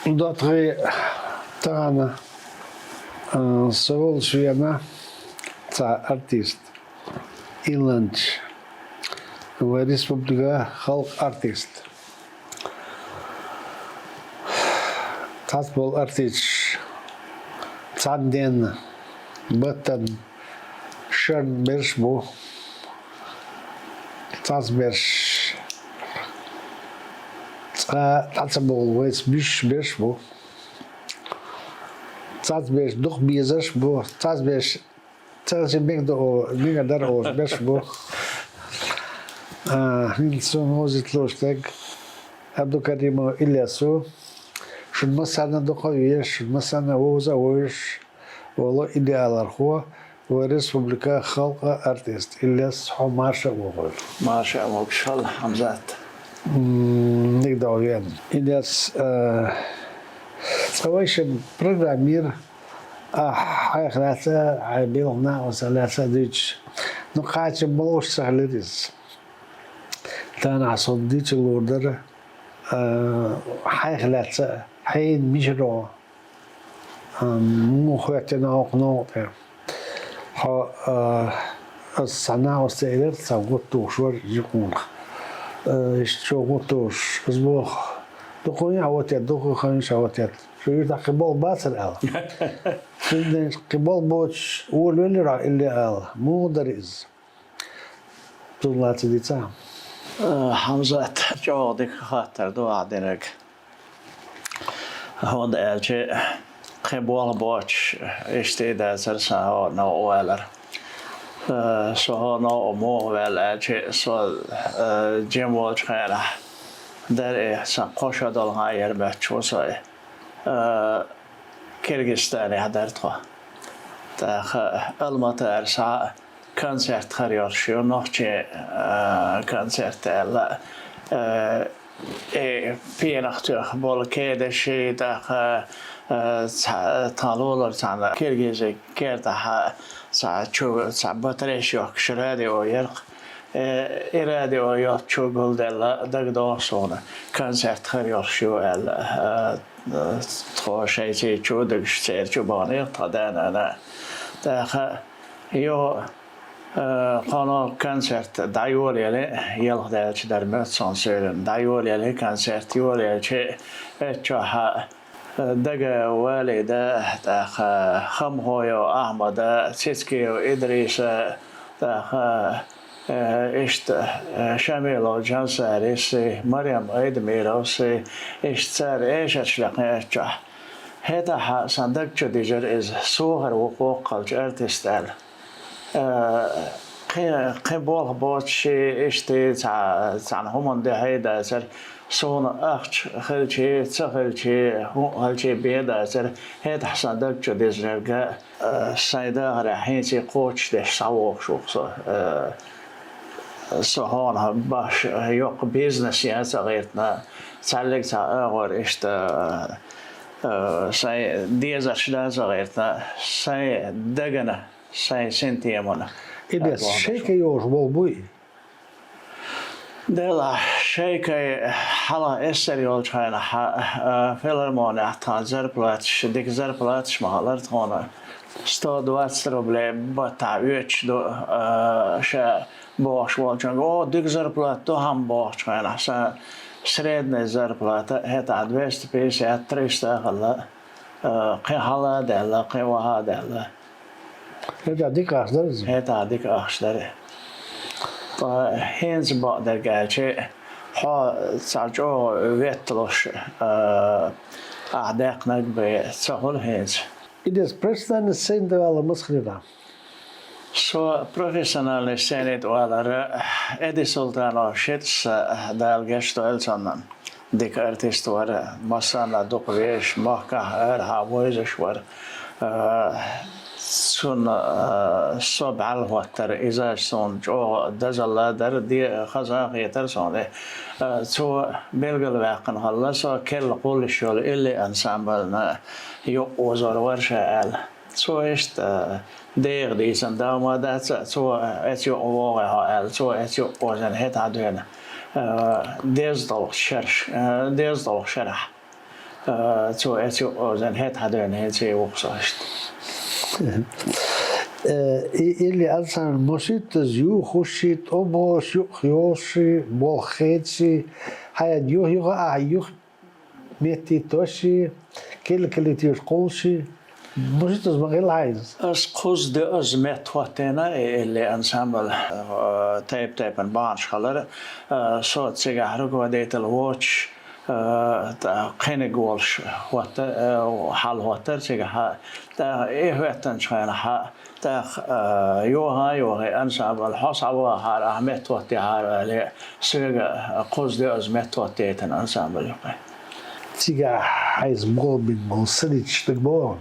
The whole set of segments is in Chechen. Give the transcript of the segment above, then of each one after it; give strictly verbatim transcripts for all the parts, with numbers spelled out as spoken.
ДоттагӀий, тахана, а, со волчу вена цхьа артист. Илланч. Вай республика халкъан артист. Цхьацца болу артисташ цхьана денна, баттана, шарна берш бу. Цхьацца берш цкъа дӀа ца бовлу, вайца буьсуш берш бу. Цхьацца берш дукха безарш бу, цхьацца берш цхьацца мега до-, мега дара олуш берш бу. А, хӀинца суна вовзийта лууш дерг Абдукаримов Ильяс ву. Шуна массарна дукха а везаш, шуна массарна вовза а вовзаш волу идеалархо, вай республика халкъан артист Ильяс, хьо марша а вогӀийла. Марша а вогӀуш хила, Хьамзат. М, дика догӀу вен. Ильяс, а, цкъа вайшимма программа йира, ахь хьайх лаьцна, хьайн белхан накъостех лаьцна а дуьйцуш. Ну, кхачам болуш ца хилира иза. Тахана ахь со дийцар лур дара, а, хьайх лаьцна, хьайна мичара ву, а, муха хӀоьттина хӀокху новкъа тӀе. Хьо, а, аса цхьа накъостий элира, цхьа гуттуш вара жимма хьуна. А, иштта чӀогӀа гуттуш, аса боху, дукха хӀун яхьа ватет, дукха хӀун яхьа ватет. Шу юьртахь кхин болх бацара аьлла. Цундела кхин болх боцуш, волавелира ахь Илле аьлла. Муха дара иза? Цунна лаьцна дийцахьа. Э, Хьамзат, чӀогӀа дика хаттар ду ахь динарг. ХӀунда аьлча, кхин болх боцуш, иштта дацара сан хӀокху новкъа валар. Э, со хӀокху новкъа муха ваьлла аьлча, со, э, жима волчу хенахь дара и, сан кхо шо долу хьан яра моьттуш ву со и. Э, Киргизстанехь дара тхо. ТӀаккха Алматара схьа концерт хир йолуш ю, нохчийн, а, концерт аьлла. А, и пенах тоьхна болу кедаш, тӀаккха, а, цхьа-, тхан лулара цхьана киргизийн кертахь цхьа чу, цхьа батарейш йохкуш радио яра-кх. Э, и радио йоцчу гулделла дагадогӀу суна, концерт хир йолуш ю аьлла. Э, тхо шайца чу дагаш церан чу баханера тхан да-нана. ТӀаккха юха, э, кхана концерт дӀайолаелира, ялх даьлча дара моьтту суна суьйранна, дӀайолаелира концерт, йолаелча, эццахь Дага Валида, тӀаккха Хамхоев Ахьмада, Цицкиев Идриса, тӀаккха, э, иштта, э, Шамилов Джансариси, Марем Айдамировси, иштта цара эшарш лекха эццахь. ХӀетахь сан даг чу дижира иза, сохар ву кхоккхалчу артист аьлла. Э, кхин, кхин болх боцуш, иштта цхьа, цхьана хӀуманна дуьхьа дацара, суна ахча хилчи, ца хилчи, хӀун хилчи бен дацара, хӀетахь сан даг чу дезарг, э, сайн дахарехь хӀинца кхочушдеш схьавогӀуш ву-кх со. Э, со хьуна баш йоккха бизнес ян ца гӀиртина, цхьаьллиг цхьа агӀор иштта, э, сайн дезарш дан ца гӀиртина, сайн дагана Сайн синтемана. И бес шайка йолуш болу буй? Делахь, шайкай хьалха эссар йолчу хенахь, а, филармонехь тхан зарплаташ, дика зарплаташ ма хилара тхуна. Сто двадцать рублей баттахь оьцуш ду, а, ша бохуш волчуьнга, о, дика зарплата ду хьан бохучу хенахь, сан средная зарплата хӀетахь двести пятьдесят, триста а хилла, а, кхин хьала а даьлла, кхин ваха а даьлла. ХӀетахь дика ахча дара иза? ХӀетахь дика ахча дара. Ткъа хӀинца бакъдерг аьлча, хьо цхьа чӀогӀа ветталуш, а, ахь даьккхинарг бен ца хуьлу хӀинца. И деза профессиональный сцена тӀе валар масхарина? Со профессиональный сцене тӀе валар Эди Султанов Шитас, Дала гечдойла цунна. Дика артист вара, массарна дукха везаш, махкахь, арахьа вовзаш вара. Э, цунна, э, со бӀаьрла хӀоттара, иза суна чӀогӀа дозалла дара, де-, хаза а хетара суна. Э, цо билгалваьккхина хилла, со керла кхуллуш йолу Илли ансамбльна юкъаозор вара ша аьлла. Цо иштта, дегӀан дийцина дагӀма дац, цо эца юкъа вогӀий хьо аьлла, цо эца юкъа озийна хӀетахь дуьйна, э, деза долчу шераш, э, деза долчу шарахь. Э, цо эцу озен хӀетахь дуьйна хӀинца и вукху со иштта. Э, и илли ансамбль масийттаза юхуш ши, тӀом болуш, юххе йолуш ши, болх хеташ ши, хьайна юха-юха а юха меттийтош ши, килла-килла тешаш кхуллуш ши. Масийттаза ма хилла хьайна. Ас кхузза-доьазза меттахӀоттийна и илли ансамбль, э, тайп-тайпана бахьанаш хилар, э, со цигахь руководитель воцуш, э, тӀаккха кхиниг волуш хӀотта-, э, хьал хӀоттара цигахь. ТӀаккха и хӀоьттинчу хенахь, тӀаккха, э, йоха а йохий ансамбль, хьо схьавахахьара, ахь меттахӀоттахьара аьлла, соьга кхузза-доьазза меттахӀоттайтина ансамбль юкъе. Цигахь хьайца болх бина болу саниташ дагабогӀу?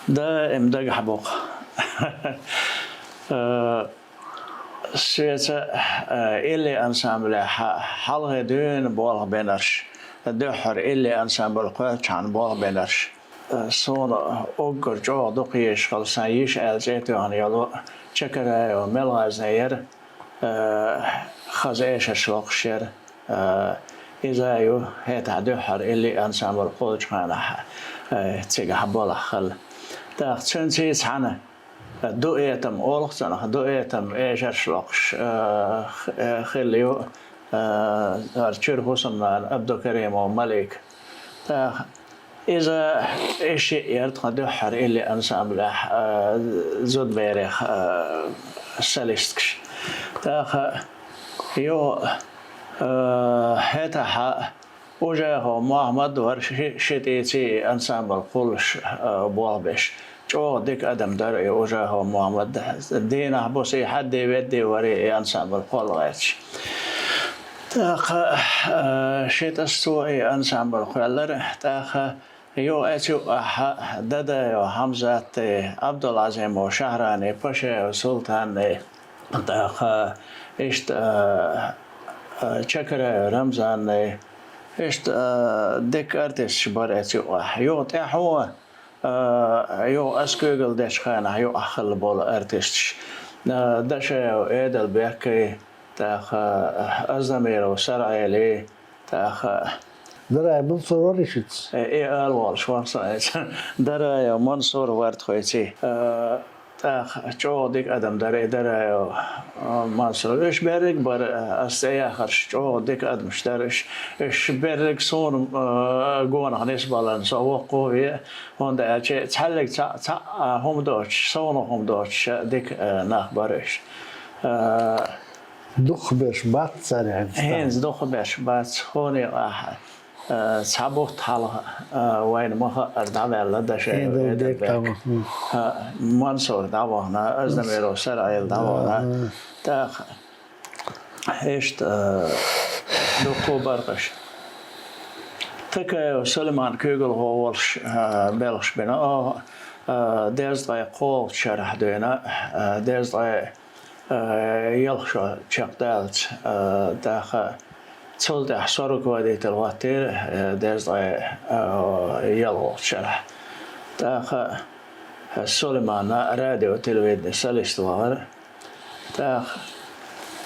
Даим дагахь бу-кх. Э, Соьца, э, илли ансамблехь хьалхе дуьйна болх бинарш, дуьххьара илли ансамбль кхоьллинчхьана болх бинарш. Э, суна уггар чӀогӀа дукха езаш хилла, сан йиша аьлла цӀе тоьхна йолу Чакараев Мелгъазни яра, э, хаза эшарш локхуш яра. Э, иза а ю, хӀетахь дуьххьара илли ансамбль кхуллучу хенахь, э, цигахь болх хилла. ТӀаккха цуьнца цхьаьна дуэтом, олу-кх цунах, дуэтом эшарш локхуш, э, х-, э, хилла ю, э, хӀара чуьра хӀусамнана Абдукаримов Малик. ТӀаккха иза, и шиъ яра тхан дуьххьара илли ансамблехь, э, зудаберех, э, солисткаш. ТӀаккха юха, э, хӀетахь Ужахов Мохьмад вара ши, ши тӀе цӀе и ансамбль кхуллуш, а, болх беш. ЧӀогӀа дика адам дара и Ужахов Мохьмад. Дийнахь-буса и хьадди-ведди вара и ансамбль кхолла гӀерташ. ТӀаккха, а, ши тӀе цо и ансамбль кхоьллира. ТӀаккха юха эцу ахьа Дадаев Хьамзатни, Абдулазимов Шахьрани, Пашаев Султанни, тӀаккха иштта, а, а, Чакараев Рамзанни, иштта, а, дика артисташ бара эцу юкъахь. Юха тӀаьхьо, а, юха ас куьйгалла дечу хенахь юкъахь хилла болу артисташ. А, Дашаев Эдалбеккий, тӀаккха, а, Аздамиров Саргьели, тӀаккха. Дараев Мансур вара шуьца? Э, и ала волуш вара со эца. Дараев Мансур вара тхоьца. Э, тӀаккха чӀогӀа дика адам дара и Дараев, э, Мансур. Уьш берриг бара, э, ас цӀе яхарш чӀогӀа дика адамаш дара уьш. Уьш берриг суна, э, гонах нисбаларна со воккха ве, хӀунда аьлча цхьаьллиг цхьаъ, цхьаъ, а, хӀума доцуш, совнах хӀума доцуш, дика, э, нах бара уьш. Э, Дукхахберш бац цара хӀинца? ХӀинца дукхахберш бац. Хьуна юкъахь, э, цхьа бутт хьалха, э, вайна ма хаъара дӀаваьлла Дашаев Эдалбек. Эдалбек. Тамам. Э, Мансур дӀавахана, Аздамиров Саргьели дӀавахана. Ага. ТӀаккха иштта, э, дуккха а баркъаш. Такаев Сулайман куьйгалхо волуш, э, белхаш бина оха, э, дезткъе кхоалгӀачу шарахь дуьйна, э, дезткъе Э, ялх шо чекхдаллалц, э, тӀаккха цул тӀаьхьа со руководитель хӀоттийра, э, дезткъе, э, ялхалгӀачу шарахь. ТӀаккха Сулайман радио, телевидение солист вахара. ТӀаккха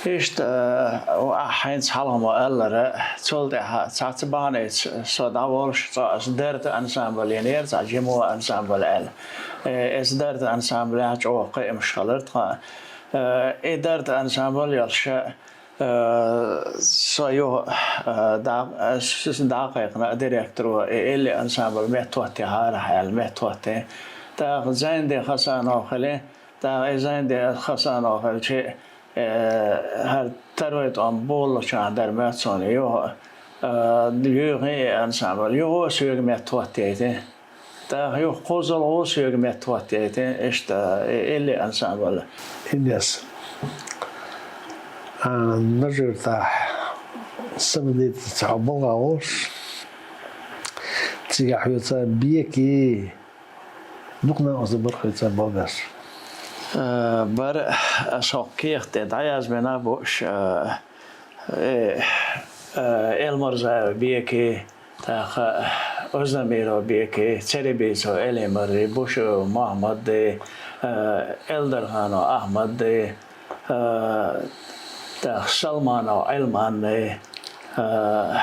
иштта, э, ахь хӀинца хьалха ма аллара, цул тӀаьхьа цхьацца бахьанца со дӀаволуш, цкъа аса Дарта ансамбль йинера, цхьа жима ансамбль аьлла. Э, эца Дарта ансамблехь чӀогӀа кхиамаш хилира тхан. Э, и Дарта ансамбль йолуш, э, со юха, э, дӀа-, э, с-, с-, дӀакхайкхина директоро, и илли ансамбль меттахӀоттехьара аьлла, меттахӀоттийна. ТӀаккха Зайнди Хасанов хили, тӀаккха и Зайнди Хасанов хилчи, э, хӀара второй тӀом боллучохь дара моьтту суна юха, э, юьйхина и ансамбль, юха а соьга меттахӀоттайти. ТӀаккха юха кхозлагӀа соьга меттахӀоттайти, иштта, э, илли ансамбль. Инес. А, Нажи-Юьртахь самодеятельница хьо балха волуш, цигахь хьоьца беки, дукха накъостий бара хьоьца балбеш? Э, бара, ас хӀокху кехат тӀе дӀаязвина бууш, э, э, э, Элмурзаев Беки, тӀаккха Оздамиров Беки, Церебийцев Элимарри, Бушуев Мохьмадди, э, Элдарханов Ахьмадди, э, тӀаккха Салманов Ӏилманни, э,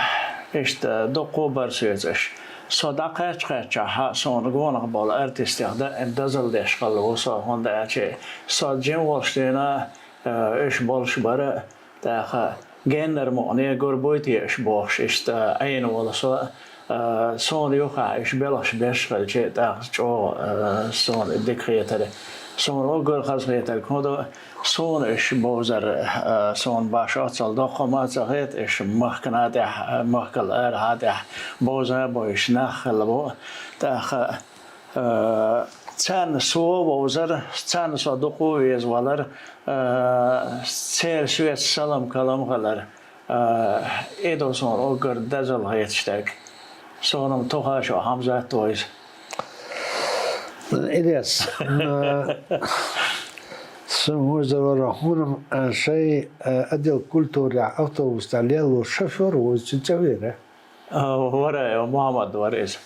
иштта дуккха а бара соьца уьш. Со дӀакхаьчча-кхаьччахьа, суна гонах болу артистех даим дозалла деш хилла ву со, хӀунда аьлча со жима волуш дийнахь, э, уьш болуш бара, тӀаккха геннара мукъане гур буй те уьш бохуш, иштта Ӏийна волу со, э, суна юххехь уьш белхаш беш хилча, тӀаккха чӀогӀа, э, суна дика хетара. Суна уггар хазахетарг хӀун ду, суна уьш бовзар, а, суна баш оццул доккха ма ца хета, уьш махкана тӀехь, а, махкал арахьа тӀехь бовза а бовзуш нах хилла бу. ТӀаккха, а, царна со вовзар, царна со дукха веза валар, а, церан соьца салам-калам хилар. А, и ду суна уггар дозалла хеташ дерг. Суна-м тухаш а Хьамзат ву иза. Ильяс, м, сан вовзар вара хьуна, а, шайн, а, отдел культурехь автобус тӀехь лелло шофёр ву, цуьнан цӀе вера? А, вара, Мухьаммад вара иза.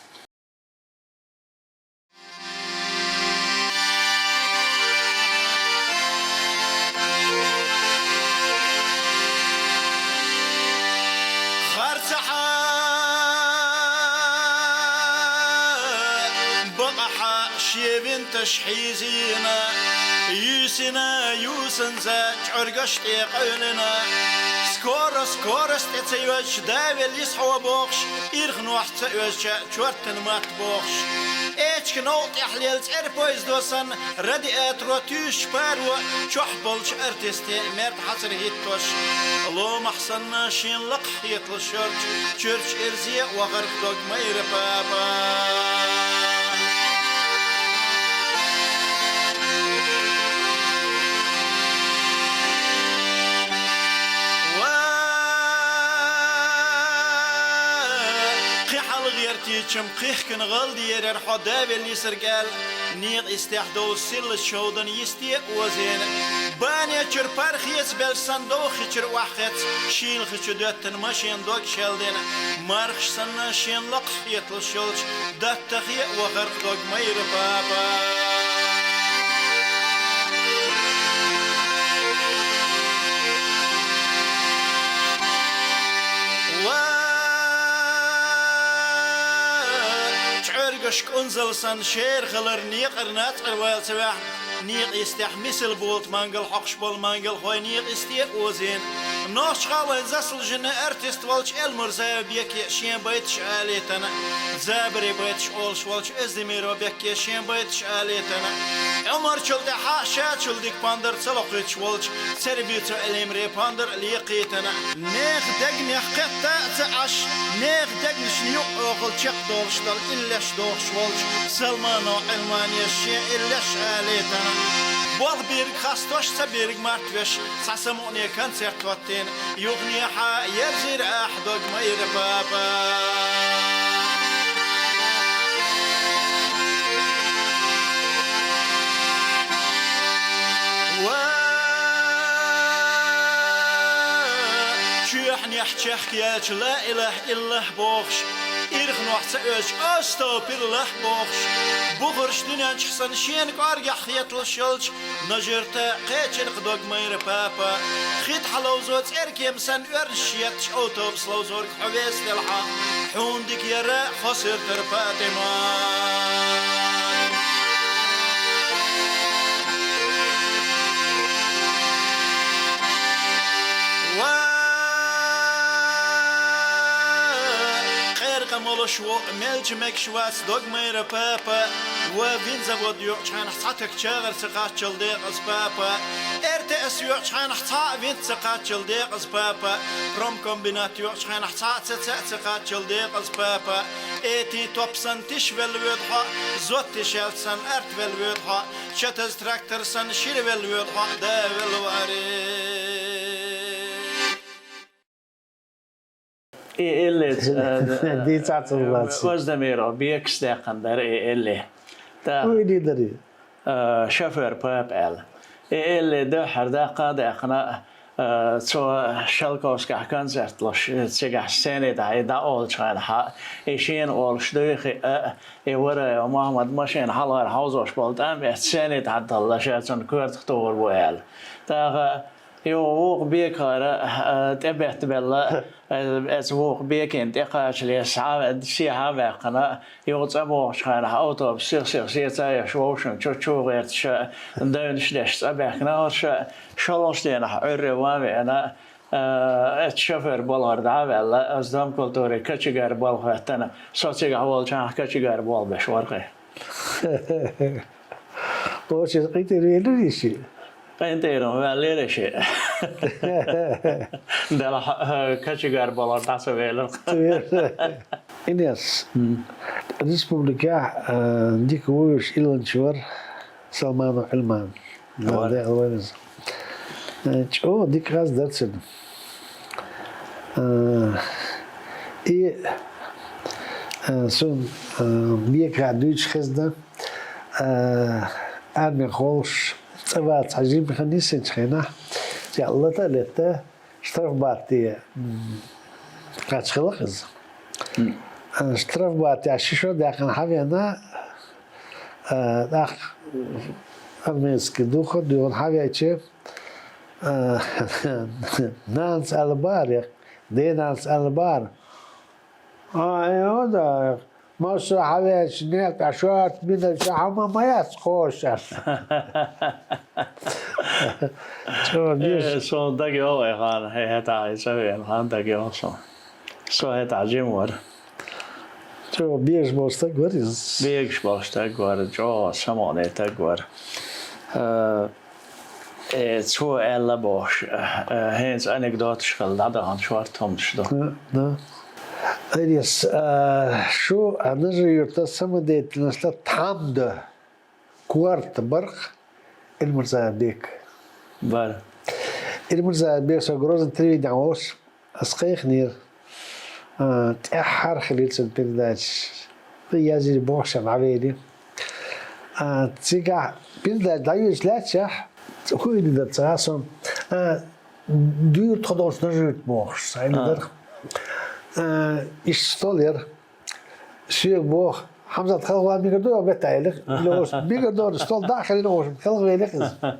Харцахьа, бакъахьа шен винташ хьийзийна, юьйсина юьсанца чӀоргаш тӀе къевлина. Скоро, скорость тӀе ца йоьзча, да велла йиса хьо бохуш, ирхнохь ца оьзча, чоьттина матта бохуш. Эчка новкъа тӀехь лела цӀера поездо санна, радиаторо туьйсучу паро чохь болчу артисте мерта хьацар хӀиттош. Ломахь санна шен лакхахь хеталуш йолчу чуьрачу ирзе вахарх дог майра папа. Ва! Кхин хьалха гӀертийчам кхихкина гӀалдерар хьо, да велла йисарг аьлла, некъа йистехь долуш силлачу шовдан йисте а озийна. Бане чуьра пархеца белш санна довхачуьра охьахецна, шийла хи чу доьттина машен дог шелдина. Мархаш санна шен лакхахь хеталуш йолчу даттахе а вахарх дог майра папа. Ва! ЧӀоьргаш кӀунзал санна шера хилар некъара нацкъара вала ца ваьхьна, некъа йистехь мисал болу мангал хьокхуш болу мангалхой некъа йисте а озийна. Нохчийн хьалхара заслуженный артист волчу Элмурзаев Беке шен байташ алийтина, Забаре байташ олуш волчу Оьздемиров Бекке шен байташ алийтина. Ӏумарчул тӀаьхьа шачул дика пондар ца локхуьйтуш волчу Цербицу Элимре пондар а лекхийтина. Нехан дегнех кхетта а ца Ӏаш, нехан дегнашна юкъа охал чекхдолуш долу иллеш дохуш волчу Салманов Ӏилмане шен иллеш алийтина. Болх бийриг хастош, ца бийриг мартвеш, цхьа самукъане концерт хӀоттийна, юханехьа ерзийра ахь дог майра папа. Ва! Чоьхьанехь чехка яьлча ла илахӀа иллаллахӀ бохуш, ирхнохь ца оьзча, астагӀфируллахӀ бохуш, бухарш дуьнен чу санна шена кӀоргехь хеталуш йолчу Нажарта кхечира-кх дог майра папа. Хи тӀехь ловзо цӀеркема санна оьрнаш етташ автобус ловзорг хьо веста делахьа, хьуна дика яра хьо суьртара, ПатӀима. Ва! Къеркъа молуш ву, мелча мегаш вац дог майра папа. Ва, винзавод йоьӀучхьанахь цхьа таг чагӀар ца кхаччал декъаза папа. РТС йоьӀучхьанахь цхьа а винт ца кхаччал декъаза папа. Промкомбинат йоьӀучхьанахь цхьа а цецаь ца кхаччал декъаза папа. Эти топ санна тиша велла воьду хьо, зот тишаьлча санна арт велла воьду хьо. Чатаза трактор санна шира велла воьду хьо, да велла варе. И иллица, э, дийца ца вац. Оздамиров Бекас даьккхина дара и илли. ТӀаккха, уй, лидари, э, шофер папа аьлла. И илли дуьххьара даккха а даьккхина, э, цо Шелковскехь концерт луш, цигахь сцени тӀехь и дӀаолучу хенахь, и шена олуш дуй хиъна, и Вараев Мохьмад машина хьалхара хьовзош болу тӀам эцна сцени тӀехь далла, ша цунна коьртах тухур бу аьлла. ТӀаккха Юха вукху Бекара, а, тӀебеттабелла, а, эца вукху Бекина тӀекхачале схьа-, сехьа а ваьккхина, юха цӀа богӀучу хенахь автобус сих-сих сеца а еш вовшашна чу-чу гӀерташ, девнаш деш цӀа баьхкина хӀорш, шолгӀачу денахь Ӏуьйрре ван а веана, а, эца шофер балхара дӀа а ваьлла, аса домкультуре кочегар болх хӀоьттина, со цигахь волчу хенахь кочегар болх беш вара-кх. Оцу къинтӀера велира ши? КъинтӀера ваьллера ши. Делахь, э, кочегар балхара дӀа ца велира. Инес, республикехь, э, дика вуьйш илланча вара Салманов Ӏилман. Вара. Дала декъала вайна иза. Э, чӀогӀа дика хаза дара цуьнан. Э, и, э, суна, э, Беках дуьйцуш хезна, э, армехь волуш, цӀа ваца хьажийна хан йисинчу хенахь, цхьа лата а летта, штрафбатте, м, кхаьчна хилла иза. М. Э, штрафбаттехь ши шо даьккхина хьавеана, э, тӀаккха армейский духар дуьйхина хьавеача, э, нанас аьлла бара, денанас аьлла бара. А, э, да, массо а хьавеача, некъа шорта бина ша хьан ма, ма яц кхоша. Чо, беш. Э, сон дагайогӀу и хан, хӀе, хӀетахь и ца веана хан дагайогӀу сон. Со хӀетахь жима вара. Чо, бегаш болу стаг вара иза? Бегаш болу стаг вара, чӀогӀа самукъане стаг вара. Э, Э, цо аьлла бохуш, э, хӀинца анекдоташкахула дӀадахана шорта хӀуманаш ду. Да, да. Айрес, а, шу а Нажи-Юьртара самодеятельностан тхьамда корта бара-кх Илмурзаев Бек. Бара. Илмурзаев Бек со Грозный телевиденехь волуш, ас кхайкхинера, а, тӀаьххьара хилира цуьнан передачаш. Язйина бохуш а дӀавели. А, цигахь передача дӀайоьдуш лаьтташехь, хӀун йина дара цхьа а сон, а, дуьйра тхо долчу Нажи-Юьрта бохуш, цхьа йина дара. А, иштта стол яра. Соьга боху, Хьамзат, хелхаван, мегар ду, оха метта велира. Мегар ду, стол дӀа а хилира, оха хелхавелира иза.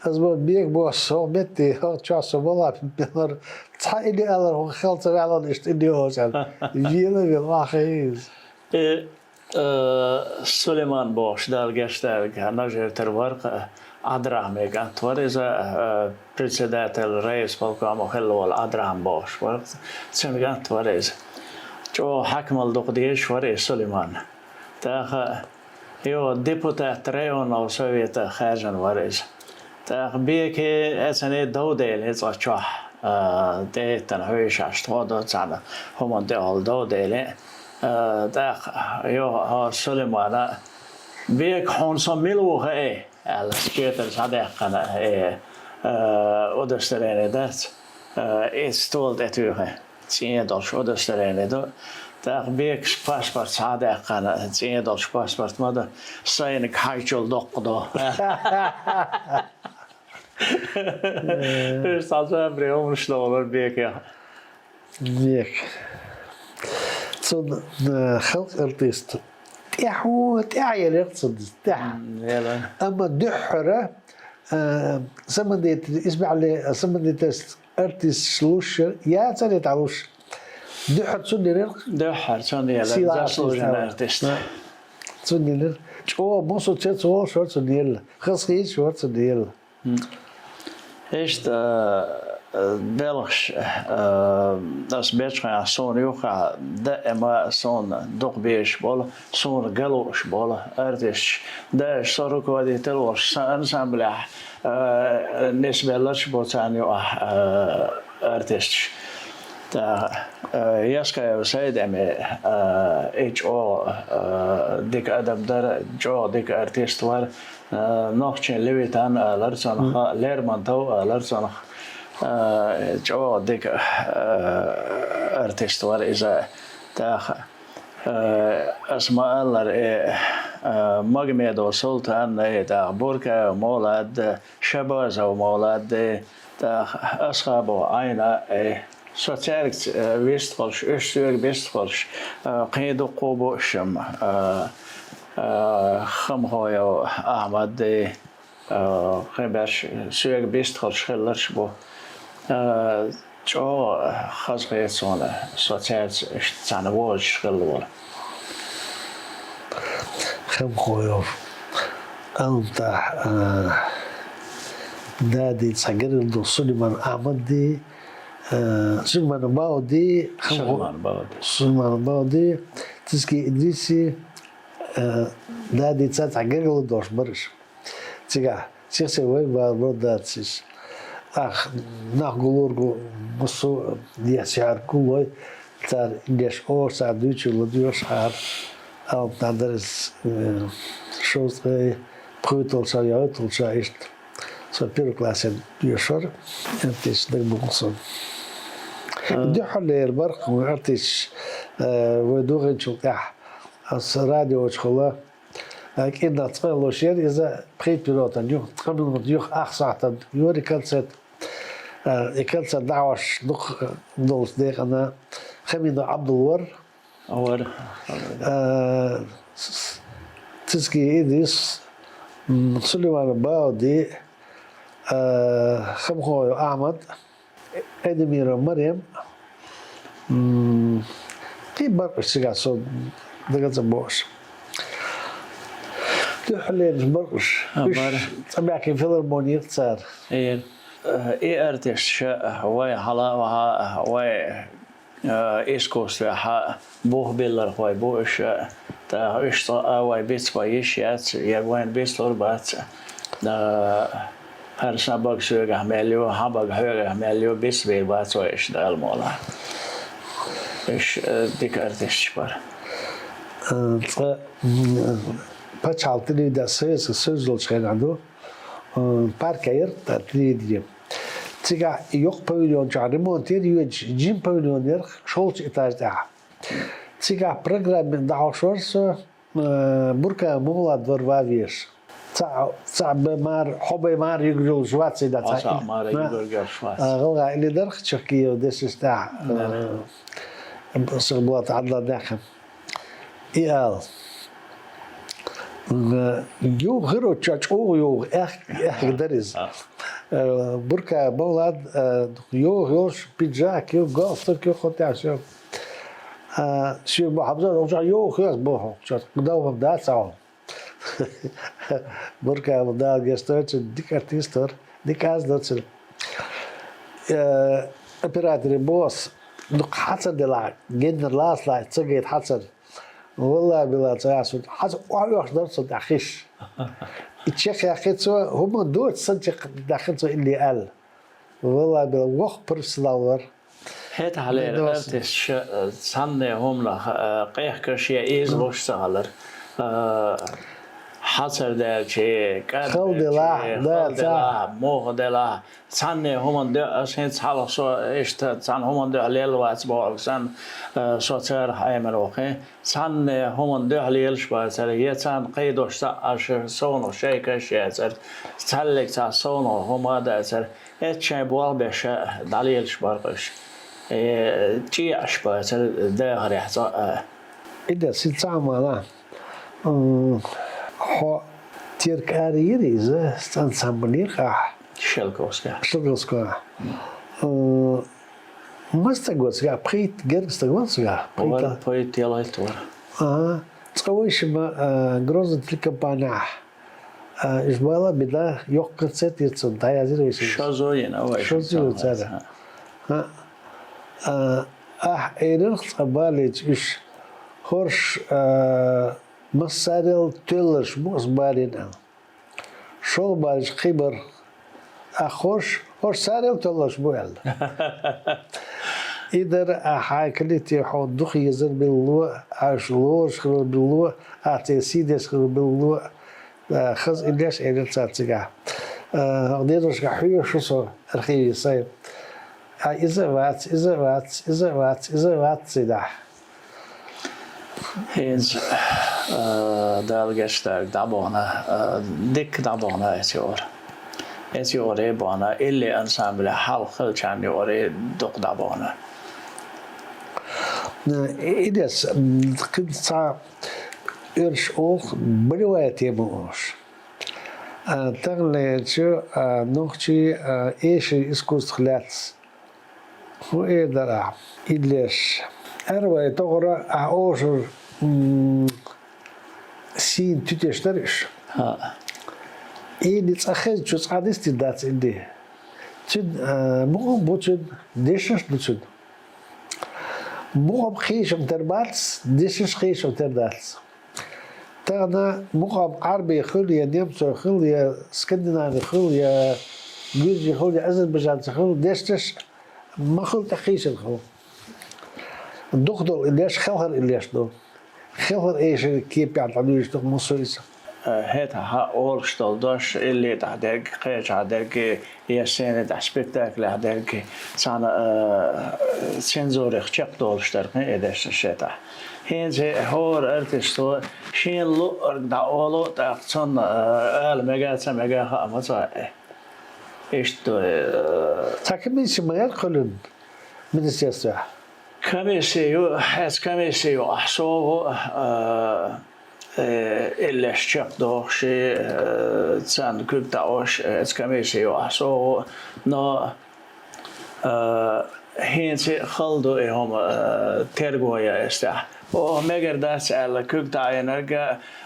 Ас боху, Бек, боху, со метте, хӀокху чохь со ма лаьа, мелар, цхьа илли алар, хӀокху хелха ца ваьлла, иштта илли оха аьлла. Вела а вела, ваха иза. И, э, Сулейман бохуш, Дала гечдойла, Нажи-Юьртара вара-кх, Ӏадрахьаман кӀант вара иза, э, председатель райисполкома хилла волу Ӏадрахьам бохуш вара, цуьнан кӀант вара иза. ЧӀогӀа хьаькамалла дукха дезаш вара и Сулейман. ТӀаккха юха депутат районного совета хаьржина вара иза. ТӀаккха Беке эцане дов делира цкъа чохь, а, тӀехӀиттина хьуьйшаш тхо ду цхьаьна хӀуманна тӀехула дов делира. А, тӀаккха юха хьо Сулеймана: «Бек, хьуна со мила ву хаьий?» — аьлла, четар схьадаьккхина, э, э, удостоверение дац, э, иза стола тӀе туьйхина, цӀен долуш удостоверение ду. ТӀаккха Бекаш паспорт схьадаьккхина, цӀен долуш паспорт ма ду, сайниг хьайчул доккха ду. Уьш цхьа забаре хӀуманаш довлар Бекех. Бек. Цунна, э, халкъан артист тӀаьхьо, тӀаьхьа елира цунна, тӀаьхьа. М, елира. Амма дуьххьара, э, самодеятель-, исбаьхьалле, самодеятельность артисташ луш яра, яцара и дӀалуш. Дуьххьара цунна елира. Дуьххьара цунна елира, сийлахь заслуженный артист. Да. Цунна елира. ЧӀогӀа массо а цецволуш вара цунна елла. Хазахеташ вара цунна елла. М. Иштта, э, белхаш, э, ас бечхьана суна юххехь даима суна дукха безаш болу, суна ган лууш болу артисташ. Даже со руководитель волуш сан ансамблехь, э, нисбелларш бу царна юкъахь, э, артисташ. ТӀаккха, э, Яскаев Сайд-Эми, э, и чӀогӀа, э, дика адам дара, чӀогӀа дика артист вара. Э, нохчийн Левитан алара цунах, Лермонтов алара цунах. Э, чӀогӀа дика, э, артист вара иза. ТӀаккха, э, ас ма-аллара, э, э, Магомедов Султан, э, тӀаккха Буркаев Мовлад, Шабазов Мовлад, э, тӀаккха Асхабов Ӏайна, э, Со цаьрга, э, вистхуьлуш, уьш соьга вистхуьлуш, э, кхин дуккха а бу уьш-м, э, э, Хамхоев Ахьмад, э, А, кхин беш соьга бистхуьлуш хилларш бу. А, чӀогӀа хаза хета суна со цаьрца иштта цхьаьна вожаш хилла волу. Хамхоев. Алнатахь, а, Дади цхьа гергара ду Сулейман Ахьмади, а, Сулейман Бауди, Хамхо-, Сулейман Бауди. Сулейман Бауди, Тиски Идриси, а, Дади цхьа гергара долуш бараш. Цигахь сих-сих вайга бала бо дац иза. Ах, нах гулург массо а дехьа сихьар гуллой, цара ингеш оха, цара дуьйцур ладоьгӀуш хьара, алапа дӀа дара иза, э, шовзткъе пхуьйталгӀачу шарахь, йойталгӀачу шарахь иштта. Со первый классе доьшура, эртиста дагабоху суна. Дуьххьарлера барх вайн эртисташ, э, вай догӀинчул тӀаьхьа аса радиочухула, а, кӀирнах цкъа а луш яра иза, пхийтта минотан юха, ткъа минот юха ах сахьтан йора и концерт. А, и концерт дӀахьош дукха долчу декъана Хамидов Ӏабдул вара. Вара. А, с-, с-, Тиски Идрис, м, Сулейман Бауди, а, Хамхоев Ахьмад, Эдемирова Марем, м, кхин баркъаш цигахь со дага ца бохуш. Дуьххьарлераш баркъаш. А, уьш бара. Цкъа баьхкина филармонера цара. Эр. Э, и артисташ вай хьала а ваха, вай, э, искусствехь бух биллархой бу уьш, тӀаккха уьш цкъа а вай бицбан йиш яц, я вайна бицлур бац. Э, хӀара сан бага соьгахь мел ю, хьан бага хьоьгахь мел ю, бицбийр бац вай уьш, Дала мукъалахь. Уьш, э, дика артисташ бара. Э, цкъа, м, пачхьалкхан телевидение, Советский Союз йолчу хенахь ду, э, парке яра, та, телевидение. Цигахь йоккха павильон чохь ремонт яра йоьдуш, жима павильон яра шолгӀачу этаж тӀехь. Цигахь программе дӀахьош вара со, э, Буркаев Мовлад вара ван везаш. Цхьаъ, цхьаъ бен мара, хьо бен мара юьгур йолуш вац и дан. Хьо цхьаъ мара юьгур йолуш вац. А, гӀалгӀа илли дарх Чехкиев дешнаш тӀехь, э, сих болат Ӏадла даьккхина. И ала. М, юха хир оцу чохь чӀогӀа йогӀу, аьхка, аьхка дара иза. А. Э, Буркаев Мовлад, э, йогӀу йолуш, пиджак ю, галстук ю, кхо тӀехь ю. А, шен бу хьабзар, оцу чохь йогӀу хир бу хьо, чохь, дов-м дац хьо. Буркаев Дала гечдойла, дика артист вара, дика аз дара цуьнан. Э, операторе боху ас, дукха хьацар делахь, геннара лацалахь, ца гайта хьацар. Валлахь, билла, ца ясуьйту. Хьаца охьа оьхуш дара цунна тӀехь хиш. И чекхъяьккхи цо, хӀумма доцу санна чекхдаьккхина цо илли аьлла. Валлахь, билла, воккха профессионал вара. ХӀетахьлера артисташа, э, цхьанне хӀуманах, э, къехкаш я иза луш ца хилар. Э, хьацар даьлчи, кӀад хала делахь, хала делахь, муха делахь, цхьанне хӀуманна дуьхьа аса хӀинца хьалха со иштта цхьана хӀуманна дуьхьа лелла вац бохург санна, э, со царах Ӏемар ву кхин. Цхьанне хӀуманна дуьхьа лелаш бацара, я царна кхайдош цхьа аша совнах шайкаш яцара, цхьаьллиг цхьа совнах хӀума а дацара. Эццу шайн болх беш дӀалелаш бара уьш. Э, чӀеӀаш бацара дахарехь цкъа а. Идас, и цхьа а ма ла. М, хьо Терка ара йира иза, ансамбль йира ахь? Шелковская. Шелковская. М, маса стаг вара цигахь? Пхийтта гергга стаг вара цигахь? Вара, пхийтта ялхитта вара. Ага. Цкъа вайшимма, а, Грозный телекомпанехь, а, уьш бала а бина, йоккха концерт йира цунна, дӀаязйира вайшимма. Шозо йина вайшимма. Шозо йина цара. А, а, ахь элира цкъа балийча уьш, хӀорш, а, массарел тоьлларш бу аса балийна аьлла. ШолгӀа балийча кхин бара. Ахь хӀорш, хӀорш царел тоьлларш бу аьлла. И дара, ахь хьайн коллективе хьуна дукха езар билгало, ахь уьш лоруш хилар билгало, ахь церан сий деш хилар билгало, а, хаза иллеш элира цара цигахь. А, хӀокху дезашкахь хьоьжуш ву со архиве сайн. А, иза а вац, иза а вац, иза а вац, иза а вац цигахь. ХӀинца, а, Дала гечдарг дӀабахана, а, дикка дӀабахана эца юкъара. Эца юкъара бахана, илли ансамблехь хьалха хиллачарна юкъара дукха дӀабахана. Э, Илес, м, кхин цхьа оьрсаша олу болевая тема олуш. А, таханлерчу, а, нохчий, а, эшарий искусствах лаьцна. ХӀун эр дара ахь? Иллеш. Ара вай тохара ахь ошур, м, сийна туьтеш дара уьш. ХӀаъ. Илли цӀа хезчу цкъа дистина дац илли. Цуьнан, а, мукъам бу цуьнан, дешнаш а ду цуьнан. Мукъам кхийсам тера бац, дешнаш кхийсам тера дац. Тахана мукъам Ӏарбий хила, я немцой хила, я скандинавий хила, я гуьржий хила, я азербайджанций хила, дешнаш ма хила, тӀаккха кхийсина хила. Дукха долу иллеш хелхар иллеш ду. Хелхар эшарий кепехь дӀадуьйжуш ду массо а иза. Э, хӀетахь олуш долу дош илли тӀехь дерг, кхечахь дерг, я сцени тӀехь спектаклехь дерг, цхьана, э, цензурих чекхдолуш дара кхин и дешнаш хӀетахь. ХӀинца хӀора артисто шена луъург дӀаолу, тӀаккха цунна, э, ала мега а, ца мега а хаа ма ца хаьа. Иштта, э, цхьа комисси ма яра кхоьллина министерствехь? Комисси ю, эцу комисси юкъахь со ву, э, э, иллеш чекхдохуш, э, царна куьг таӀош, э, эцу комисси юкъахь со ву, но, э, хӀинца а хала ду и хӀума, э, терго ян эцу тӀехь. Оха мегар дац аьлла, куьг таӀийнарг,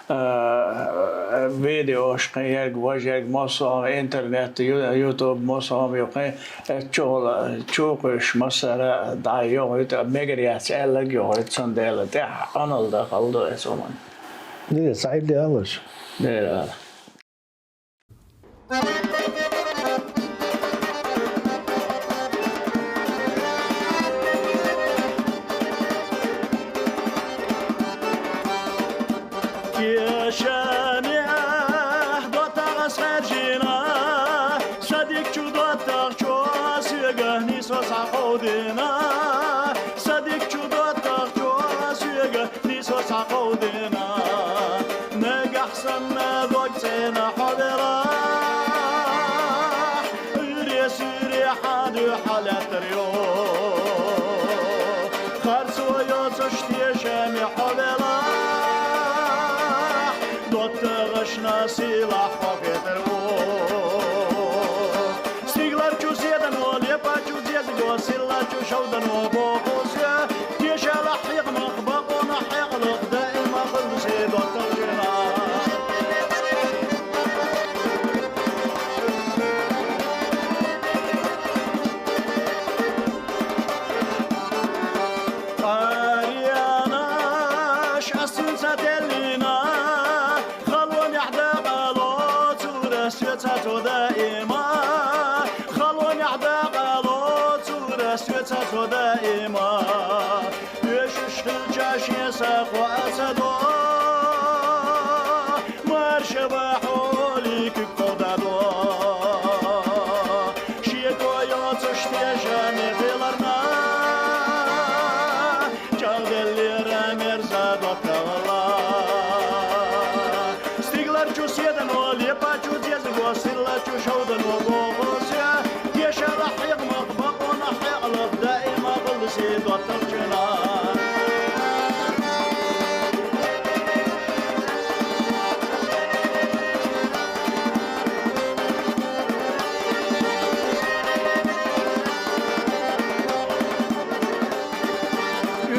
э, видеош кхин ерг, важа ерг, массо а хӀума интернет, ю-, ютуб, массо а хӀума ю кхин, э, чухула чу кхуьйсуш массара дӀа йохуьйту, мегар яц аьлларг йохуьйту, цундела тӀехь Ӏуналла дан хала ду эцу хӀуманна. Де, цхьа илли алаш. Де, ала. Тешаме доттагӀа схьаьржина, сан дикачу доттагӀчо соьга нийсо схьакховдийна, сан дикачу доттагӀчо соьга нийсо схьакховдийна. Нагахь санна дог цӀена хьо велахь, Ӏуьйре-суьйре хьан дуьхьа лаьттар йо. Харцо йоцуш тешаме хьо велахь, доттагӀашна сийлахь хьо хетар ву. Стигаларчу седано, лепачу зезаго, силлачу шовдано боху соь, тешалахь хьехамах, бакъонах хьекъалах, даима хуьлда се доттагӀчунна. Къариянаш ас цунца теллина, халонехь дакъало цура соьца цо даима, халонехь дакъало цура соьца цо даима. Оьшуш хилча шен сахо а ца до, марша вахьо ликиг кховдадо. Шеко йоцуш тешаме хиларна, чӀагӀделлера мерза доттагӀалла. Стигаларчу седано, лепачу зезаго, силлачу шовдано боху соь, тешалахь хьехамах, бакъонах хьекъалах, даима хуьлда се доттагӀчунна.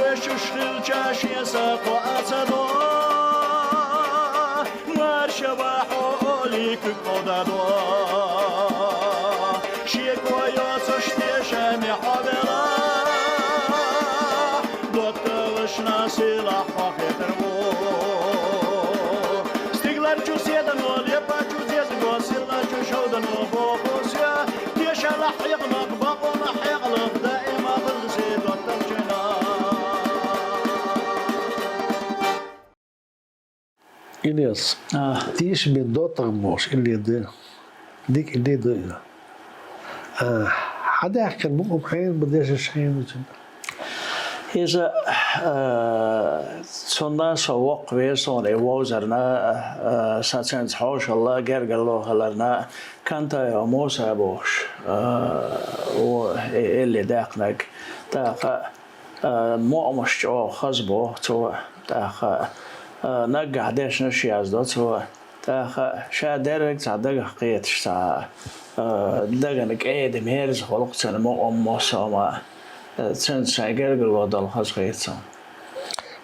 Оьшуш хилча шен сахо а ца до, марша вахьо ликиг кховдадо. Шеко йоцуш тешаме хьо велахь, доттагӀашна сийлахь хьо хетар ву. Стигаларчу седано, лепачу зезаго, силлачу шовдано боху соь, тешалахь хьехамах, бакъонах хьекъалах, даима хуьлда се доттагӀчунна. Ильяс, а, тешаме доттагӀа бохуш илли ду. Дика илли ду иза. А, хьан даьккхина мукъам хьенан бу, дешнаш хьенан бу цуьнан? Иза, а, цунна со воккха веза, суна и вовзарна, а, сан цуьнца хьошалла, гергарло хиларна, Кантаев Муса бохуш, а, ву и илли даьккхинарг. ТӀаккха, а, мукъамаш чӀогӀа хаза боху цо, тӀаккха, а, наггахь дешнаш яздо цо. ТӀаккха ша дерриг цхьа дагах кхеташ цхьа, а, дагана кӀеда мерза гӀулакх цуьнан мукъам мо сома, а, цуьнца шайн гергарло долу хаза хета суна.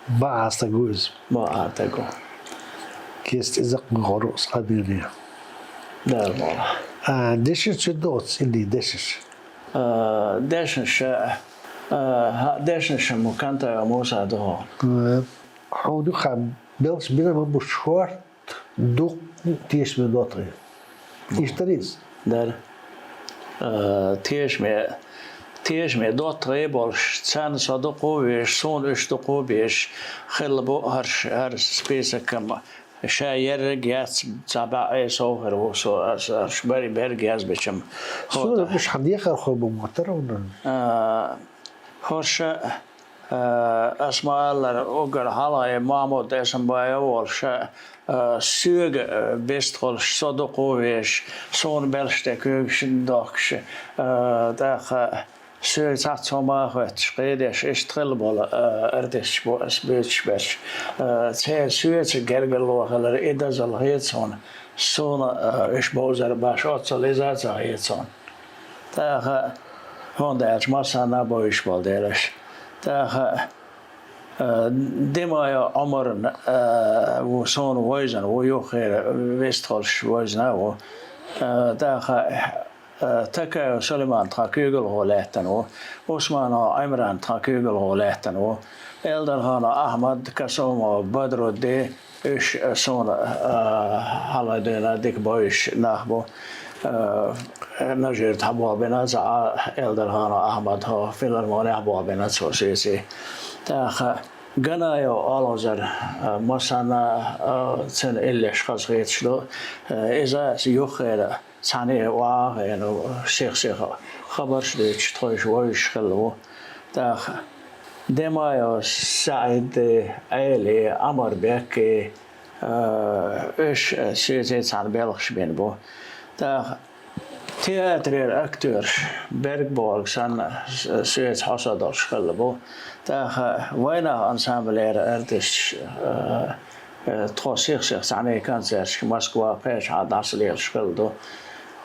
Баха стаг ву иза. Баха стаг ву. Кеста иза кхин гӀур ус къабеле. Дала мукъ лахь. А, дешнаш чу доцу, или дешнаш? А, дешнаш, а, хьа, дешнаш ма Кантаев Муса ду хьуна. А, хьуна юха белш бина ма бу шорт дукха тешаме доттагӀий. Иштта дара иза? Дара. Э, тешаме, тешаме доттагӀий болуш, царна со дукха везаш, суна уьш дукха безаш хилла бу хӀорш, хӀара список-м. Ша ерриг яц, цхьа бӀе сов хир ву со, ас, ас бари берг язбичам. Суна уьш хьан дехар хо бу мотор ву? Э, хӀорш, э, ас ма-аллара, уггар хьалха Махьмуд Эсамбаев волуш, э, соьга, э, бистхуьлуш, со дукха везаш, суна белш тӀе куьйгаш дохкуш, э, тӀаккха соьга цхьацца хӀума а хоьттуш, кхийдеш, иштта хилла болу, э, артисташ бу ас буьйцуш берш. Э, церан соьца гергарло хилар, и дозалла хета суна, суна, э, уьш бовзар баш оццул иза а ца хета суна. ТӀаккха, хӀунда аьлча массарна а бовзуш болу дела уьш. ТӀаккха, э, Димаев Ӏумарна, э, ву суна вевзина ву, юххера вистхуьлуш вевзина а ву. Э, тӀаккха, э, Такаев Сулайман тхан куьйгалхо лаьттина ву, Усманов Ӏимран тхан куьйгалхо лаьттина ву, Элдарханов Ахьмад, Касумов Бадрудди, уьш, э, суна, э, хьалха дуьйна дика бовзуш нах бу. Э, Нажир тхан болх бина, цхьа а Элдарханов Ахьмад хӀо филармонехь болх бина цо соьций. ТӀаккха Ганаев Алгазар, э, массарна, э, цуьнан иллеш хазахеташ ду. Э, иза аса юххера цхьаьна вагӀа а веана, сих-сиха хабарш дуьйцуш, тхойша вевзаш хилла ву. ТӀаккха Демаев СаӀид, Ӏели, Ӏамарбек, э, уьш соьций цхьаьна белхаш бина бу. ТӀаккха театрера актёраш, берг бохург санна, соьца хьо со долуш хилла бу. ТӀаккха вайнах ансамблера артисташ, э, э, тхо сих-сиха цхьаьна концерташка Москва, кхечахьа дӀасалелаш хилла ду.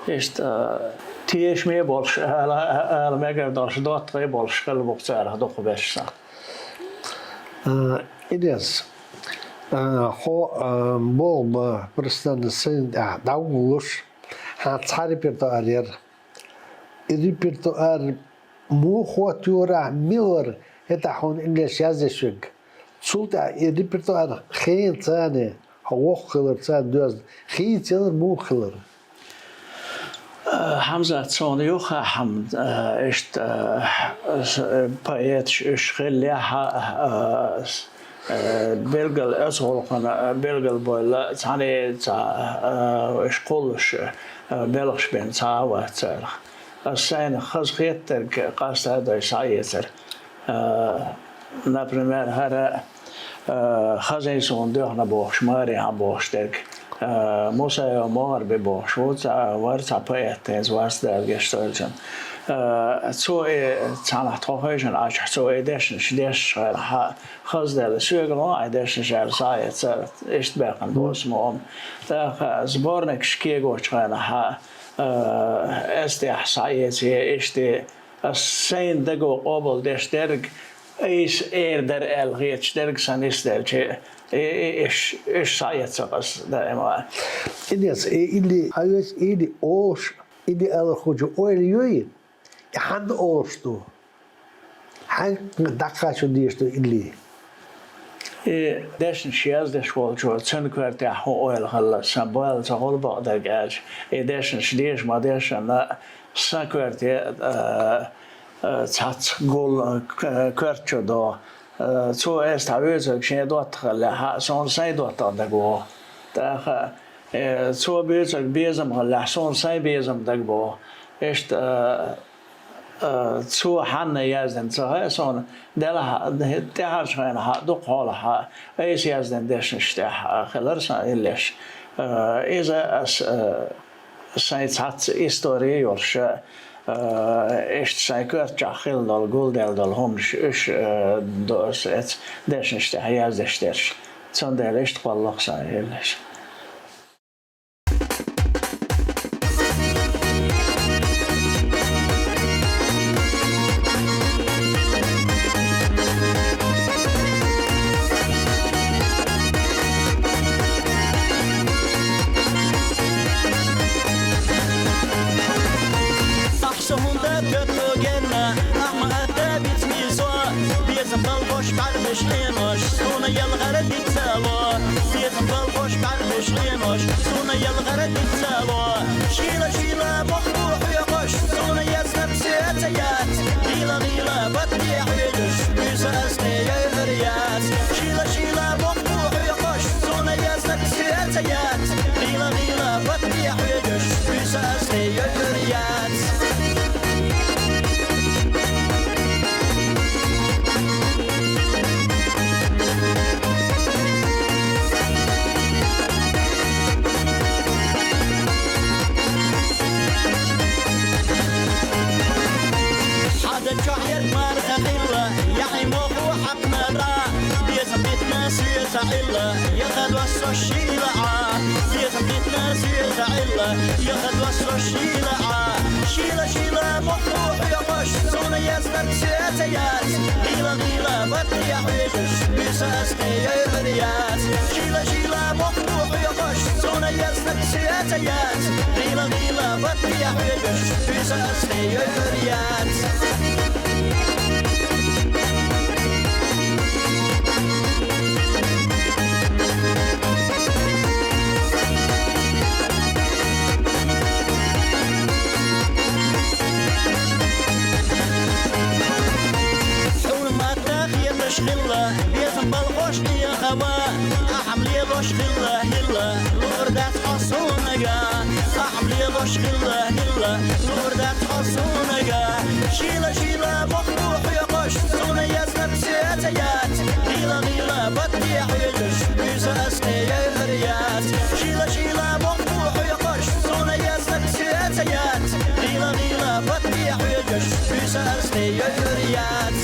Иштта, э, тешаме болуш, ала, ала мегар долуш, доттагӀий болуш хилла бу-кх царах дукхахберш санна. А, Ильяс, а, хьо, а, болх бан, профессиональный сцена тӀехь дӀавуллуш, хьан цхьа репертуар яра. И репертуар муха хӀоттайора ахь, мила вара хӀетахь хьуна иллеш яздеш верг? Цул тӀаьхьа и репертуар хенан царна, хьо воккха хиларца доьзна, хийцаялар муха хилара? Э, Хьамзат, суна юххехь-м, э, иштта, э, с-, э, поэташ уьш хиллехь а, э, с-, э, билггал оцу гӀуллакхана, э, билггал бевлла цхьаьна цхьа, э, уьш кхуллуш, э, белхаш бина цхьа а вац царах. Ас сайна хазахетарг къаста а дой схьаэцар. Э, например, хӀара, э, хаза суна дуьхьал бохуш, маре хьан бохуш дерг, э, Мусаев МогӀарби бохуш ву, цхьа, вара цхьа поэт, хӀинца вац, Дала гечдойла цунна. Э, цо и цхьанхьа тхо хевшина Ӏачахь, цо и дешнаш дешнаш хенахь, хаза даьлла, соьга ло хьайн дешнаш аьлла, схьаэцар, иштта баьккхина бу аса мо-м. ТӀаккха сборникаш кегочу хенахь, э, эс тӀехь схьаэций, иштта ас сайна даго къобалдеш дерг, айса эр дара аьлла хеташ дерг сан нисделча, и, и, иш, иш схьаэцар ас даима. Ильяс, и илли, хьан веза илли олуш, илли алархочо ойла йой, и хьанна олуш ду? Хьан дӀакхачо дезаш ду илли? И дешнаш яздеш волчо, цуьнан коьртехь хӀун ойла хилла, сан бала ца хуьлу бакъдерг аьлча, и дешнаш деша ма дешшанна, сан коьрте, э, э, цхьацца гул, э, коьрта чу до. Э, цо эс тхьа вуьйцург шен доттагӀаллехь, суна сайн доттагӀа дагавогӀу. ТӀаккха, э, цо буьйцург безам хиллехь, суна сайн безам дагабогӀу. Иштта, э, Э, цо хьанна яздина ца хаьа суна, делахь, тӀаьхьарчу хенахь, дукха хьолахь, айса яздина дешнаш тӀехь хилар сан иллеш. Э, иза ас, э, сайн цхьацца истори йолуш, э, иштта сайн коьртачохь хилла долу, гулделла долу хӀуманаш, уьш, э, до ас эца дешнаш тӀехь яздеш дерш. Цундела иштта кхоллалу сан иллеш. Шемаш, суна ялгӀара дицало, безам балхош бӀаргаш хьемаш, суна ялгӀара дицало. Шийла-шийла мохк бу хьоькъаш, суна яснаб сецаяц. Гила-гила бат дехьвелаш, буьйса ас тӀе йойгӀар яц. Шийла-шийла мохк бу хьоькъаш, суна яснаб сецаяц. Гила-гила бат дехьвелаш, буьйса ас тӀе йойгӀар яц. Хьада чохь ерг марха хилла, яхьи моху хьакхнара, безам битна соьца Ӏилла, яха доссо шийла Ӏа. Безам битна соьца Ӏилла, яха доссо шийла Ӏа. Шийла-шийла мохк бу хьоькъаш, суна яснаб сецаяц. Гила-гила бат дехьвелаш, буьйса ас тӀе йойгӀар яц. Шийла-шийла мохк бу хьоькъаш, суна яснаб сецаяц. Гила-гила бат дехьвелаш, буьйса ас тӀе йойгӀар яц. Хьуна матта хеташ хилла, безам балхош дехава. Ахьа лелош хилла, хилла, лур дац хьо сонага. Ахьа лелош хилла, хилла, лур дац хьо сонага. Шийла-шийла мохк бу хьоькъаш, суна яснаб сецаяц. Гила-гила бат дехьвелаш, буьйса ас тӀе йойгӀар яц. Шийла-шийла мохк бу хьоькъаш, суна яснаб сецаяц. Гила-гила бат дехьвелаш, буьйса ас тӀе йойгӀар яц.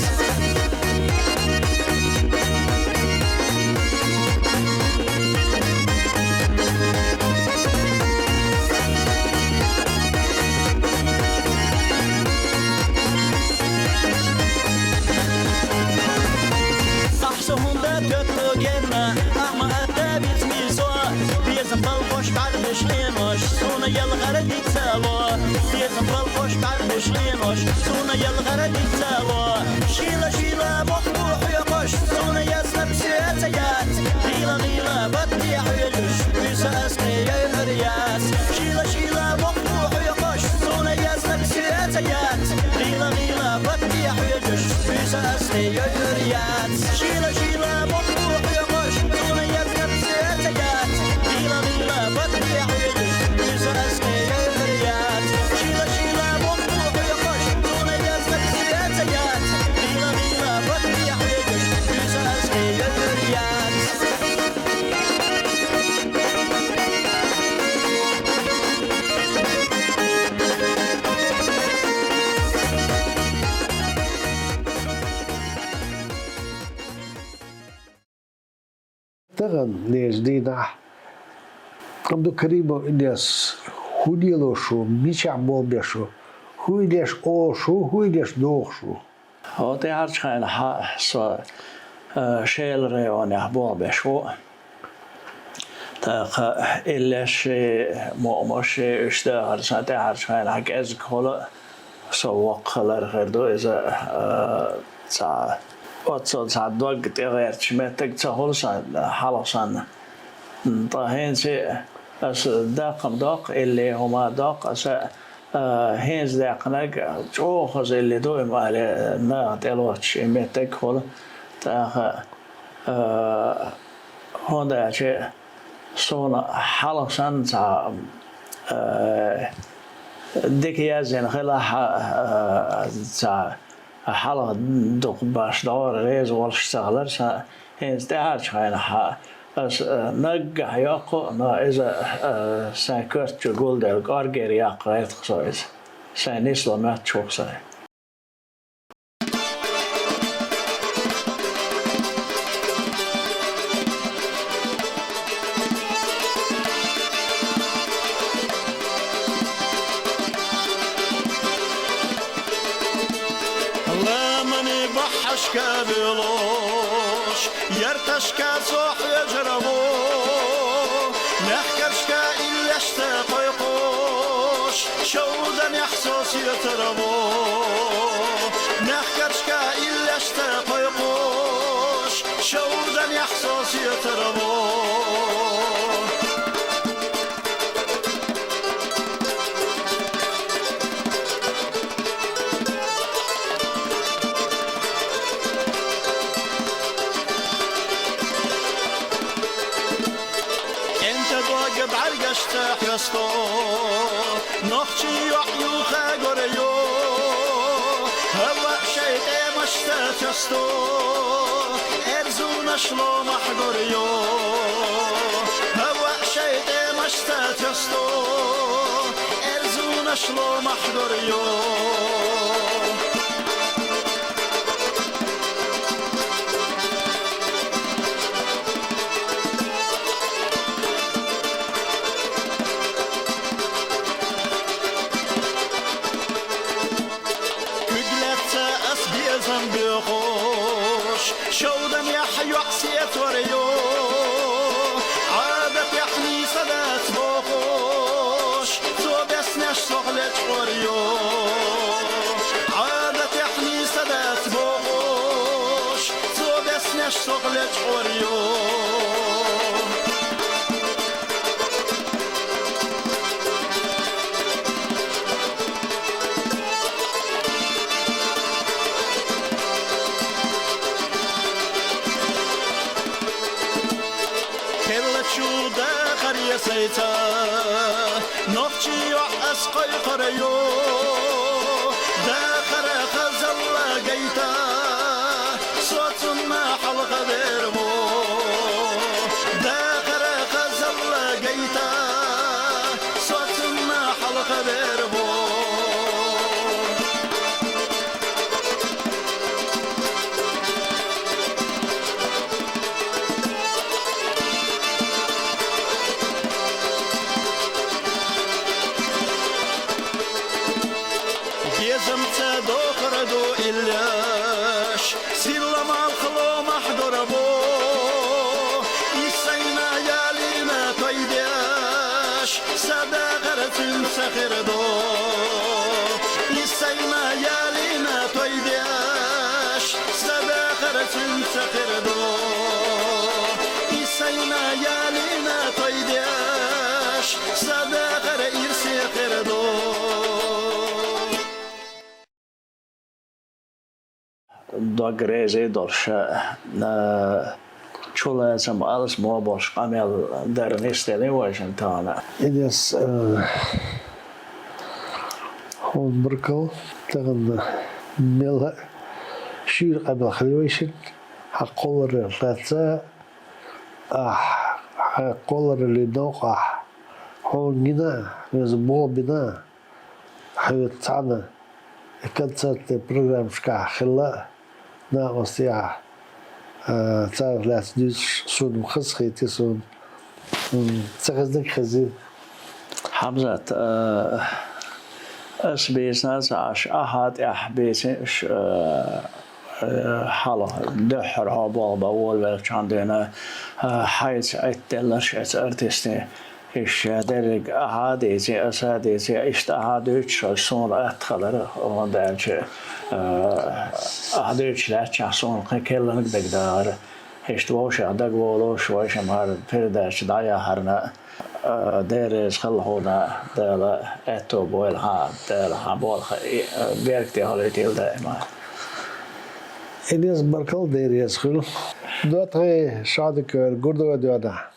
Ахьа со хӀунда тоьтту генна, ахьа ма атта вицмийсо, безам балхош бӀаргаш хьемаш, суна ялгӀара дицало. Безам балхош бӀаргаш хьемаш, суна ялгӀара дицало. Шийла-шийла мохк бу хьоькъаш, суна яснаб сецаяц. Гила-гила бат дехьвелаш, буьйса ас тӀе йойгӀар яц. Шийла-шийла мохк бу хьоькъаш, суна яснаб сецаяц. Гила-гила бат дехьвелаш, буьйса ас тӀе йойгӀар яц. Шийла-шийла мохк бу хьоькъаш, суна яснаб сецаяц. Гила-гила бат дехьвелаш, буьйса ас тӀе йойгӀар яц. Шийла-шийла мохк бу хьоькъаш, суна яснаб сецаяц. Гила-гила бат дехьвелаш, буьйса ас тӀе йойгӀар яц. Тахана лежа дийнахь Абдукаримов Ильяс, хӀун лелош ву, мичахь болх беш ву, хӀун деш олуш ву, хӀун деш дохуш ву? Хьо тӀаьхьарчу хенахь со, э, Шелан районехь болх беш ву. ТӀаккха иллеш ши, мукъамаш ши, уьш дахар сан тӀаьхьарчу хенахь кӀезгахула со воккха хилар хир ду иза, э, цхьа, оццул цхьа дог тӀегӀерташ меттиг ца хуьлу сан, хьалха санна. Ткъа хӀинца аса даккха-м доккху, илли хӀума доккху аса, а, хӀинца даьккхинарг чӀогӀа хаза илли ду, и ма алле, наха тӀелоцуш и меттиг хуьлу. ТӀаккха, а, хӀунда аьлча суна хьалха санна цхьа, а, дика яздина хилахь, а, цхьа хьалха дукха баш догӀура реза волуш ца хилар сан, хӀинца тӀаьхьарчу хенахь аса, а, наггахь йоккху, но иза, а, сайн коьрта чу гулделла кӀоргера яккха гӀерта-кх со иза. Сайн нисло моьттуш ву-кх сайн. Ламанийн баххьашка вуьйлуш, ярташка со хьоьжур ву, мехкаршка иллешца кхойкхуш, шовданехь со соьцур ву, мехкаршка иллешца кхойкхуш, Тараво. КӀентан дог бӀаргашца хьесто, нохчийн йоӀ юха гор йо. ХӀаваъ шайтӀа машта тесто, эрзунаш ломахь гор йо. ХӀаваъ шайтӀа машта тесто, эрзунаш ломахь гор йо. Куьг лаьцна ас безам боьхуш, шовданехь йоӀ сецор йо. Ӏадатехь нийса дац бохуш, цо беснеш сох лечкъор йо. Ӏадатехь нийса дац бохуш, цо беснеш сох лечкъор йо. Керла чу дахар я сайца, нохчийн йоӀ ас кхойкхор йо. Дахар хазалла гайта, со цунна хьалха вер во. Дахар хазалла гайта, со цунна хьалха вер во. Безамца дохар ду иллеш, силла малх ломахь гор бо. И сайна ялийна той деш, са дахар цуьнца хир ду. И сайна ялийна той деш, са дахар цуьнца хир ду. И сайна ялийна той деш, са дахар ирсе хир ду. Дог реза долуш, а, чулацам алсамо болуш къамел дар нисделла вайшинна тахана. Инес, а, хьуна баркалла, тахана мелла а шуьйра къамел хилла вайшинна, хьан кхолларалла лаьцна, ахь, хьан кхоллараллин новкъахь, хьуна гина, веза боху бина, хьоьца цхьаьна и концертный программашкахь хилла а, накъостий ахь, а, царах лаьцна дуьйцуш, суна хазахийти суна, м, ца хезнарг хезий. Хьамзат, а, ас бийцина ца Ӏаш, ахьа тӀехь бийцина уьш, а, а, хьалха дуьххьара хьо болх бан волавеллачу хьан дуьйна, а, хьайца Ӏиттаделларш эца артистийн. Иштта дерриг ахьа а дийци, аса а дийци, иштта ахьа дуьйцуш хилча суна атта хилар, хӀунда аьлча, а, ахьа дуьйцуш лаьттачохь суна кхин керланиг дагадахара. Иштта вовшех дагаволуш, вайшимма хӀара передача дӀаяхьарна, а, Дела реза хила хьуна, Дала аьтто бойла хьан, Дала хьан болх, и, а, беркате хилийтийла даима. Инес, баркалла, Дела реза хуьлда. Доьтхий, шадакер, гурдо доьна.